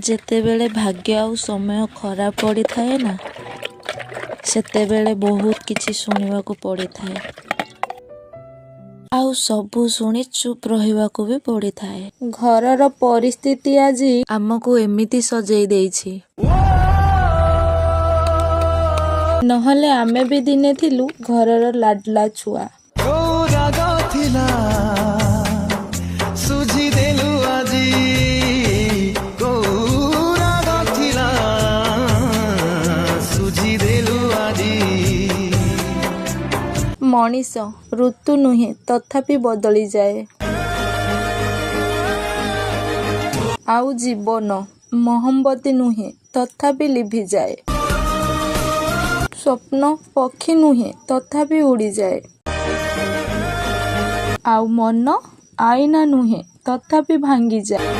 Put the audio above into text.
ଯେତେବେଳେ ଭାଗ୍ୟ ଆଉ ସମୟ ଖରାପ ପଡ଼ିଥାଏ ନା, ସେତେବେଳେ ବହୁତ କିଛି ଶୁଣିବାକୁ ପଡ଼ିଥାଏ ଆଉ ସବୁ ଶୁଣି ଚୁପ୍ ରହିବାକୁ ବି ପଡ଼ିଥାଏ। ଘରର ପରିସ୍ଥିତି ଆଜି ଆମକୁ ଏମିତି ସଜେଇ ଦେଇଛି। ନହେଲେ ଆମେ ବି ଦିନେ ଥିଲୁ ଘରର ଲାଡଲା ଛୁଆ। କୋଉ ରାଗ ଥିଲା ସୁଝିଦେଲୁ ଆଜି, କୋଉ ରାଗ ଥିଲା ସୁଝିଦେଲୁ ଆଜି। ମଣିଷ ଋତୁ ନୁହେଁ, ତଥାପି ବଦଳିଯାଏ। ଆଉ ଜୀବନ ମହମବତୀ ନୁହେଁ, ତଥାପି ଲିଭିଯାଏ। ସ୍ୱପ୍ନ ପକ୍ଷୀ ନୁହେଁ, ତଥାପି ଉଡ଼ିଯାଏ। ଆଉ ମନ ଆଇନା ନୁହେଁ, ତଥାପି ଭାଙ୍ଗିଯାଏ।